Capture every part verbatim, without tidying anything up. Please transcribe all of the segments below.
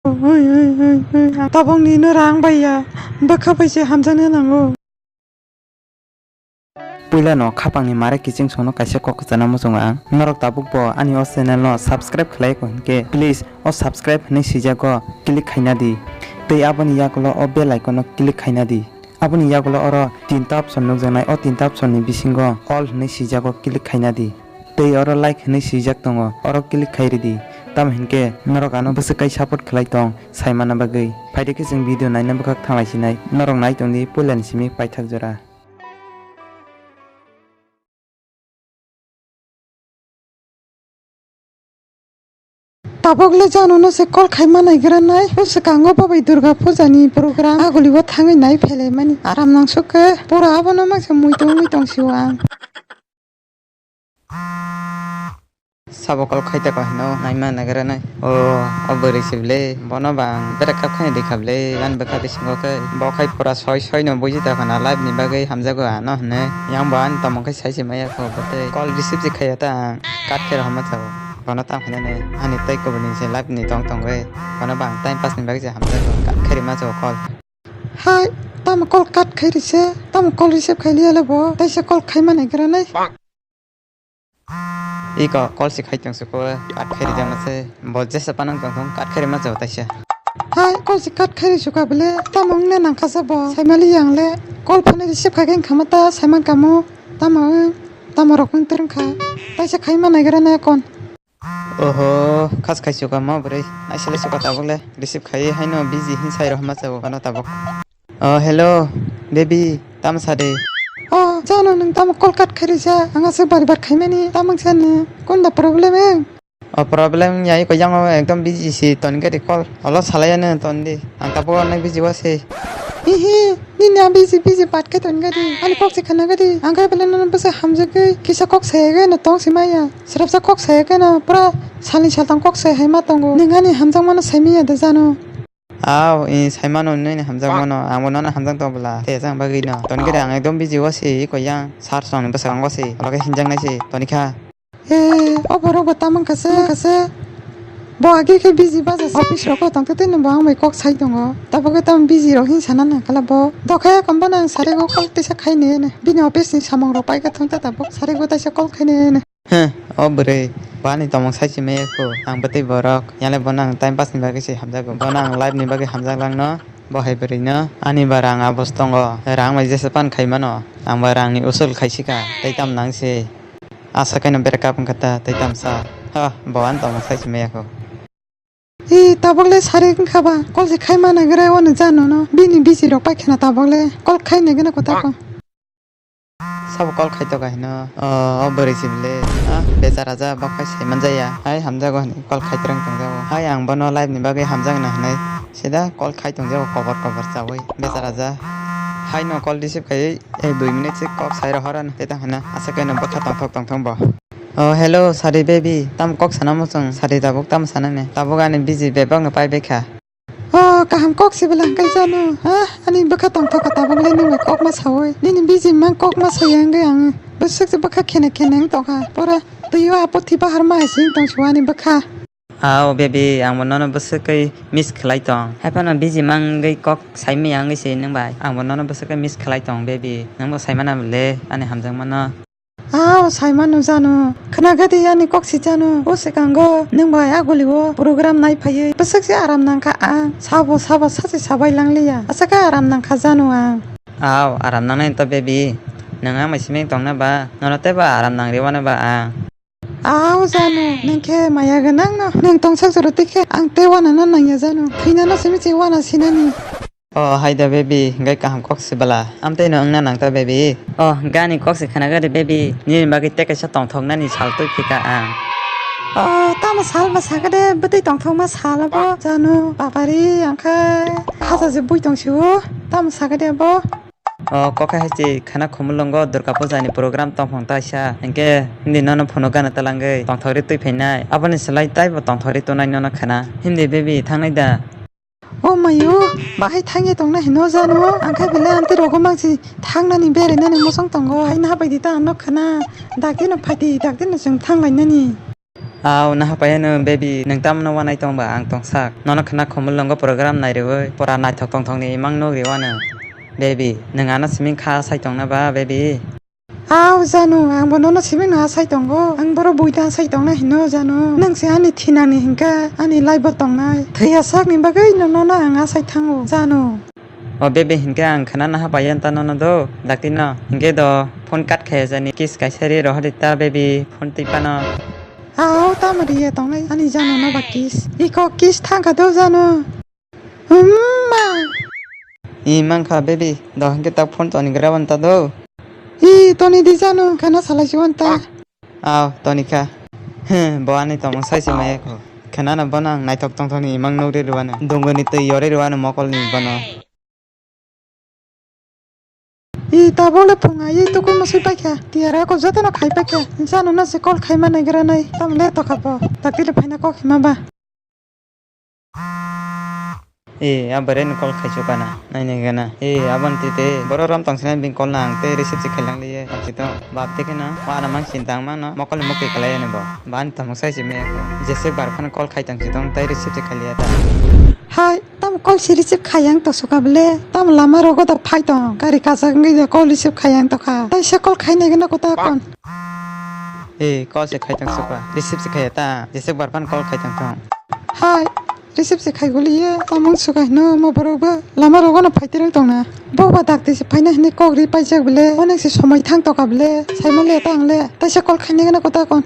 Tabukni no rang bai ya, bwkha bai se hamjakna nango. Puila no khapang ni mare kiching sono kaisa kok kwchana muchungo ang. Norok tabuk bo ani o channel no subscribe khlai ko hinkhe please o subscribe hinwi swijago click khaina di. Tei aboni yagulo o bell icon no click khaina di. Aboni yagulo oro tinta option nukjaknai, o tinta option ni bisingo all hinwi swijago click khaina di. Tei oro like hinwi swijak tongo, oro click khai ridi. Tamo hinkhe norok ano bwswk kai support khlai tong saimana bagwi. Phaidi khe chwng video naina bwkhak thanglai sinai. Norok nai tongdi puilani simi paithak jora. Tabuk le jano no se call khai ma naigra nai. O swkango bo bai Durga Puja ni program aguli o thangwi nai phelai mani. Aram nang suk khe pura abono mang se muitu wngwi tong si o ang. Sabo call khai ta ko hino naima naigra nai. O, o bwrwi se bwle. Bono bang bera kap khai di kha bwle. Ani bwkha bisingo khe bo khai pura soi soi no buji ta khana live ni bagwi hamjago ano hwnwi. Yang bo ani tomong khai sai se maya kho bo tei call receive se khaiya ta ang. Cut khe rohorma chao. Bono tamo khainani ani tei kubuni se live ni tong tongwi. Bono bang time pass ni bagwi se hamjakgo. Cut khe rima chao call. Hai, tamo call cut khai rise? Tamo call receive khai liya le bo? Taisa call khai ma naigra nai. Iko call se khai tong se ko cut khai rijak ma se. Bo jesa panang tong tong cut khai rima chao taisa. Hai, call se cut khai ri suka bele. Tamo wngna nang kha sa bo. Saimali yang le. Call phone receive khai khe wngkha ma ta saiman kamo. Tamo wng, tamo rok wng twrwng kha. Taisa khai ma naigra na kon. Oho, khas khai suka ma bwrwi. Aisale suka tabuk le. Receive khai haino busy hin sai rohma chao ano tabuk. Oh, hello, baby, tamo sadi? Oh, jano nwng tamo call cut khai risa? Ang aswk bari bar khaimani, tamo wngsa nw? Kunda problem wng? Oh, problem ya, iko yang ekdom busy si, toni gari call. Olo salaya nw toni di. Ang tabuk nang busy wasi. Hihi, nini a busy busy bat khe toni gari. Ani kok se khana gari. Ang khe bele nono bwsa hamjagwi kisa kok sayagwi no tong si maya. Srapsa kok sayagwi no pura salni saltang kok sai hai ma tongo. Nwng ani hamjakmano sai maya da jano. Aw, i saimano nini hamjakmano, angbo nono hamjak tong bwla. Te jang bagwi no. Toni gari ang ekdom busy wasi, iko yang sar song ni bwskango si, olo khe hinjak nai si, toni kha. Eh, o borok bo tamang kha se, kha se. Bo agi khe busy baja office rok tong tei no bo ang bai kok sai tongo. Tabuk khe tam busy rok hin sana nang kala bo. Dokhe kombo nang sari go call tisa khai ne ne. Bini office ni samung rok pai khe thang ta tabuk sari go taisa call khai ne ne. Heh, o bwrwi, bo ani tomong sai se maya kho, ang bwtwi borok, yale bono ang time pass ni bagwi se hamjago, bono ang life ni bagwi hamjak lang no, bo hai bwrwi no, ani ba rang abos tongo, rang bai jesa pan khai mano, ang ba rang ni usul khai sika, tei tam nang se, asa kaino break up wngkha ta, tei tam sa, ha, bo ani tomong sai se maya kho. Ee, tabuk le sari wngkha ba, call se khai ma naigra o no jano no, bini busy rok pai khana tabuk le, call khai naigra kotako. Sabo call khai to kahino. O, o bwrwi si bwle. Ah, bechara ja, bok phai sai manjaya. Hai hamjago hinwi call khai twrwng tongjago. Hai ang bono life ni bagwi hamjakna hinwi sida call khai tongjago kobor kobor chawi. Bechara ja. Hai no call receive khaiwi, eh, dui minute se kok sai rohor ani. Tei tang hina. Asa kaino bwkha tongthok tongthok bo. Oh, hello, sari baby. Tamo kok sana muchung? Sari tabuk tamo sanani? Tabuk ani busy bebak no pai bekha. Oh, kaham kok se bwla hwnkhe jano. Ha, ani bwkha tongthok kha tabuk le nwng bai kok ma saui. Nini busy mang kok ma saya hwnkhe ang bwswk se bwkha khene khene wng tongkha. Pura twi o apo thiba har ma hai se wng tong sio ani bwkha. Ao baby, ang bo nono bwswk khe miss khlai tong. Hai phano busy mang wngwi kok sai maya wngwi se nwng bai. Ang bo nono bwswk khe miss khlai tong baby. Nwng bo sai mana le ani hamjakmano. Ao, saimano jano. Khwnakhadi ani kok si jano. O swkango nwng bai aguli o program nai phaiwi bwswk se aram nangkha ang. Sabo sabo sachi sabai langliya. Aswk khe aram nangkha jano ang. Ao, aram nangnai to baby. Nwng ang bai simi tongna ba? Nono teibo aram nangriwano ba ang? Ao jano, nwng khe maya gwnang no. Nwng tongsak jora twi khe ang tei wanano nangya jano. Thwinano simi se wana sinani. O haida baby, hingkai kaham kok se bwla. Amtwi no wngna nangta baby. O gani kok se khwnakhadi baby, nini bagwi tei kaisa tongthoknani sal twi phika ang. O tamo sal ba sakha de, bwtwi tongthokma sal abo jano. Babari, angkhe khaja je bui tong sio, tamo sakha de abo. O kok hai se khana khumulwngo Durga Puja ni program tongphang taisa, hinkhe hindi nono phunukgana twlangwi tongthokri twi phainai. Aboni slai taibo tongthokri tonai nono khwna. Hindi baby, thangnai da? O mayo, bahai thangya tongna hino jano, angkhe belai amtwi rogo mangsi thangnani berainani mosong tongo, haino habaidi ta ano khwna, dakti no phaidi, dakti no chwng thanglainani. Au, naha paiya no, baby, nwng tamo no wanai tong ba? Ang tongsak. Nono khna khumul longo program nai rwi, pura naithok tongthok ni imang nuk rwi ano. Baby, nwng ano siming kha sai tong na ba, baby? Au, janu, ang bo nono siming no asai tongo. Ang boro bui ta asai tong na hino, janu. Nwng se ani thinang ni hinka, ani life bo tong nai. Thwiya sak ni bagwi no nono ang asai thango, janu. O baby, hinkhe ang khna naha paiya ta nono do, dakti no. Hinkhe do phone cut khe jani, kiss kaisa ri rohor di ta baby, phone twi phano. Au, tamo riya tongnai ani janu no ba kiss. Iko kiss thangkha do janu. Umma. I mankha baby, do hinkhe ta phone toni gra ban ta do. I toni di janu, khna salai si ban ta. Aw, toni kha. He, bo ani tongmung sai se maya kho. Khna no bono ang naithok tongthok ni imang nuk ri rwano. Dungo ni twi yori rwano mokol ni bono. I tabole phunga, i tukui musui paikha. Tiyara ko joto no khai paikha. Janu no se call khai ma naigra nai. Tam le to kha bo. Dakti le phaina kok hima ba. E, a bwrwi ni call khai chukana. Nai nai gana. E, aboni twi te. Boro rom tong sinai bini call no ang te receive se khai lang liye. Tong si tong. Bap te kheno. Wa na mang sin tang mano. Mokol ni mukti kalai ani bo. Bani tamo sai se me. Jesek bar phano call khai tong si tong. Tai receive se khai liya ta. Hai, tam call si receive khai yang to suka bele. Tam lama rogo da phai tong. Gari kajak ngi da call receive khai yang to kha. Tai se call khai nai gana kota kon. E, call se khai tong suka. Receive se khai ta. Jesek bar phano call khai tong tong. Hai, receive se khai guli ye. Tamung suka hino mo borok ba. Lama rogo no phai tirang tong na. Bo ba dakti se phaina hini kok ri paijak bele. Onek se somoi thang to kha bele. Sai ma le ta ang le. Tai se call khai nai gana kota kon.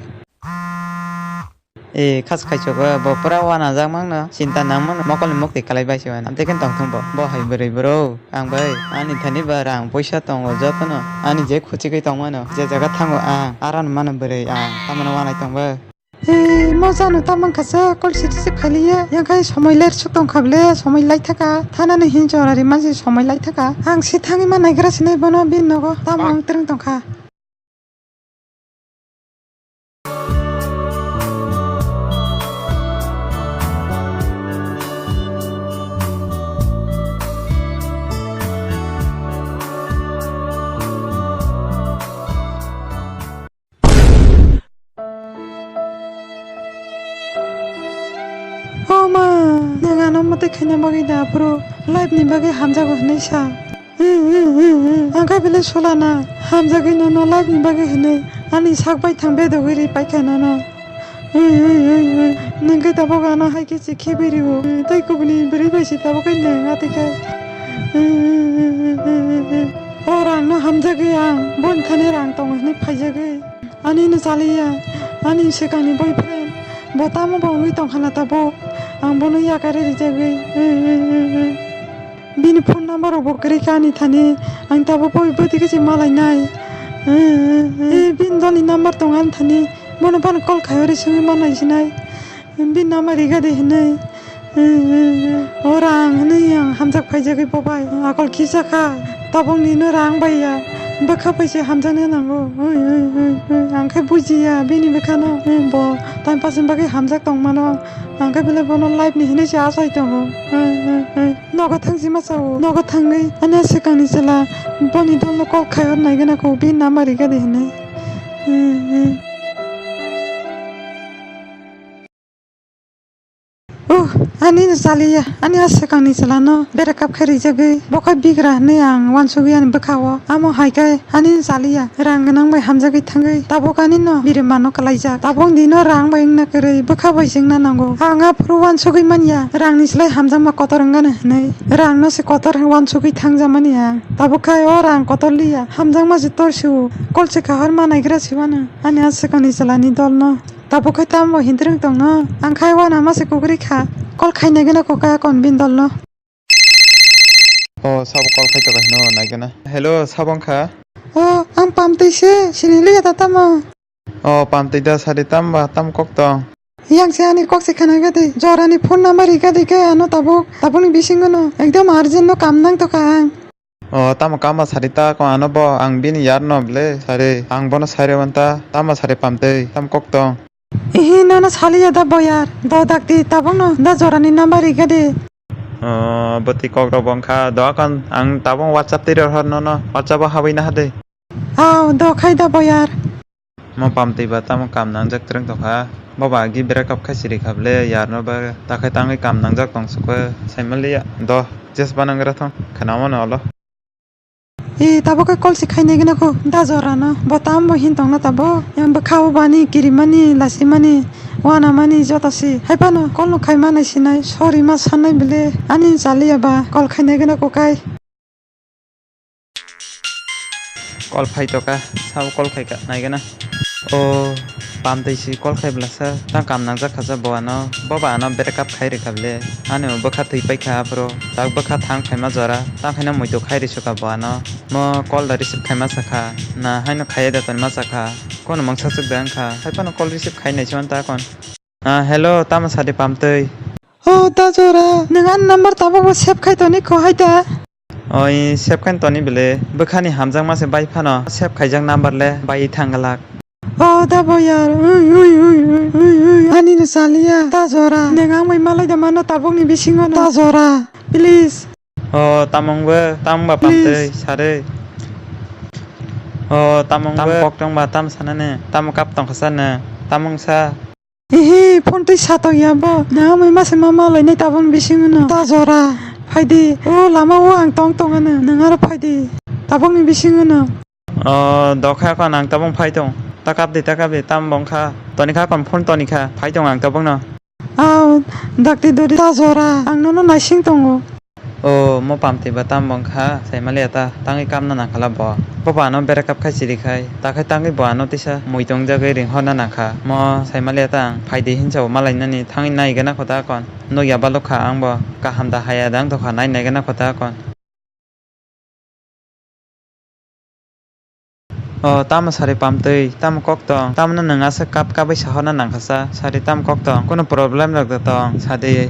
E, khas khaichuk, bo pura wanajak mangno, chinta nang mangno, mokol ni mukti kalai bai se mano. Amtwi khe tongthung bo, bo hai bwrwi bwrw, ang bai, ani thani ba rang poisa tongo jotono, ani je khuchigwi tongmano, je jaga thango ang, aran mano bwrwi ang, tamano wanai tong bai. E, mo jano tamang khasa, call siri se khaliya, yang khai somoi ler suk tong kha bele, somoi lai thaka, thanani hin jora ri mansi somoi lai thaka, ang si thangwi ma naigra sinai bono bin nogo, tamang twrwng tong kha. O ma, nwng ano mwtai khaina bagwi da, aphuru life ni bagwi hamjago hwnwi sa. Ang khe belai sulana, hamjagwi nono life ni bagwi hwnwi ani sak baithang bedogwi ri paikha nono. Nwng khe tabuk ano hai khe se khibwi rio, tei kubuni bwrwi bai se tabuk khe nwng atwi khe. O rang no hamjagwi ang, boni thani rang tongo hwnwi phaijagwi. Ani no chaliya, ani swkangni boyfriend, bo tamo bo wngwi tongkha na tabuk, ang bono yakarwi rijagwi. Bini phone number rok bo kwrwi kha ani thani, ang tabuk bo bwtwi khe se malainai. Bini dolni number tongo ani thani, bono phano call khai ori swngwi manai sinai. Bini number riga de hinwi. Ora ang hinwi ang hamjak phaijagwi bo bai. Akol kisa kha. Tabuk nino rang bai ya. Bwkha bai se hamjakna nango. Ang khe bujiya bini bwkhano. Bo time pass ni bagwi hamjak tongmano. Ang khe belai bono life ni hinwi se achai tongo. Nogo thangsi ma sao. Nogo thangwi ani swkangni chwla boni dolno call khai hor nai gana ko bini number riga de hinwi. Uh, ani no chaliya, ani a swkangni chwla no breakup khe rijagwi, bo khe bigra hinwi ang uansugwi ani bwkha o. Amo hai khe ani no chaliya, rang gwnang bai hamjagwi thangwi, tabuk ani no birimano kwlaijak. Tabuk ni no rang bai wngna kwrwi, bwkha bai se wngna nango. Ang aphuru uansugwi manya, rang ni slai hamjakma kotor wngano hinwi. Rang no se kotor uansugwi thangjak mani ang. Tabuk khai o rang kotor liya, hamjakma se tor se o. Kol se kahar ma naigra se uano, ani a swkangni chwla ni dol no. Tabuk khai tamo hindrwng tongno? Ang khai uanama se kukri kha. Call khainai gana kok kaya kon bini dolno. O, sabo call khai tokha hino nai gana. Hello, sabo wngkha? O, ang pamtwi se, sini liya da tamo? O, pamtwi da sari tamba, tam kok tong? Yang se ani kok se khana gadi, jorani phone number ri gadi khe ano tabuk, tabukni bisingo no ekdom urgent no kam nang tokha ang. O, tamo kama sari ta ko ano bo, ang bini yar no ble sari, ang bono sari wan ta, tamo sari pamtwi, tam kok tong. Ihi, nono saliya da boyar, do dakti tabukno da jorani number ri gadi. O, bwtwi kok rok bo wngkha, do akon ang tabuk WhatsApp twi rw hor nono, WhatsApp o habwi na hade. Aw, do khai da boyar. Mo pamtwi ba tamo kam nangjak twrwng tongkha. Bo ba agi break up khai siri kha bwle, yarno ba takhai tangwi kam nangjak tong sukha saimaliya. Do, jes banangra thong, khwnamano olo. E, tabuk khe call se khainai gana kho, da jorano. Bo tambo hin tongna tabuk. Yang bwkha o bani, kirimani, lasimani, wanamani joto se. Hai phano call no khaima nai sinai, sorry ma sanai bwle. Ani chaliya ba call khainai gana kho kai. Call phai to ka, sabo call khai ka, nai gana. O, pamtwi si call khai bwlasa, ta kam nangjak kha sa bo ano, bo ba ano break up khai rwkha bwle. Ani bo bwkha thwi paikha aphuru, tak bwkha thang phaima jora, ta khaina muitu khai rwsukha bo ano. Mo call da receive khaima sakha, na haino khaiya da tonma sakha, kono mangsa chwk da wngkha, hai phano call receive khai nai se manta kon. Ah, hello, tamo sadi pamtwi? O da jora, nwng ani number tabukbo save khai toni kho hai da? Oi, save khai toni bwle, bwkhani hamjakma se bai phano, save khaijak number le bai thang glak. O da boyar, ui, ui, ani no chaliya, da jora, nwng ang bai malai da mano tabukni bisingo no, da jora, please. O tamung bo, tamung ba pamtwi, sare. O tamung bo, kok tong ba tam sanane, tam kap tong khasane, tamung sa. Ehe, phone twi sa tong ya bo. Nang amai mase ma malai nai tabukni bisingo no. Da jora, phaidi. O lama o ang tong tong ano. Nang aro phaidi. Tabukni bisingo no. O, dokha kon ang tabuk phai tong. Ta kap di, ta kap di, tam bong kha. Toni kha kon phone toni kha. Phai tong ang tabuk no. Aw, dakti dori da jora. Ang nono naising tongo. O, mo pamtwi ba tam bong kha, saimaliya ta, tangwi kamna nangkhala bo. Bo ba ano break up khai siri khai, takhai tangwi bo ano tisa muitu wngjagwi ringhorna nangkha. Mo saimaliya ta ang phaidi hinsa bo malainani thangwi nai gana kho ta kon. Nukya balok kha ang bo, kaham da haya da wng tongkha nai nai gana kho ta kon. O, tamo sari pamtwi, tamo kok tong? Tamno nwng aswk kap kabwi sahorna nangkha sa? Sari, tamo kok tong? Kunu problem rok da tong? Sadi.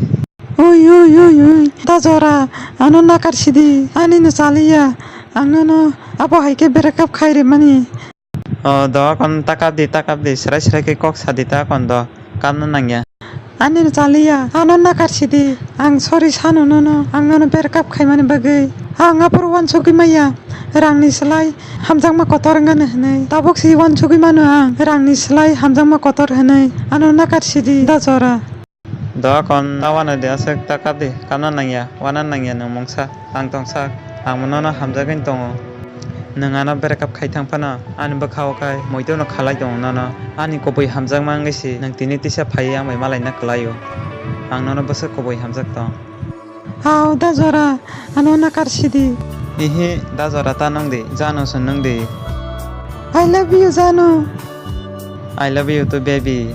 Ui, ui, ui, ui, da jora, ano nakar sidi, ani no chaliya, ang nono abo hai khe break up khai rimani. O, do, kon ta kap di, ta kap di, srai srai khe kok sadi ta kon do. Kamna nangya. Ani no chaliya, ano nakar sidi. Ang sorry sano nono, ang nono break up khaimani bagwi. Ang aphuru uansugwi maya, rangni slai hamjakma kotor wngano hinwi. Tabuk si uansugwi mano ang, rangni slai hamjakma kotor hinwi. Ano nakar sidi, da jora. Do kon ta wana di aswk ta kap di, kamna nangya, wana nangya nwng mungsa. Ang tongsak, ang nono hamjagwi tongo. Nwng ano break up khai thang phano, ani bwkha o khai muitu no khalai tongo nono. Ani kubui hamjakma wngwi si nwng tini tisa phaiwi ang bai malaina kwlai o. Ang nono bwswk kubui hamjak tong. Hao, da jora, ano nakar sidi. Ihi, da jora ta nwng di, Janu se nwng di. I love you, Janu. I love you too, baby.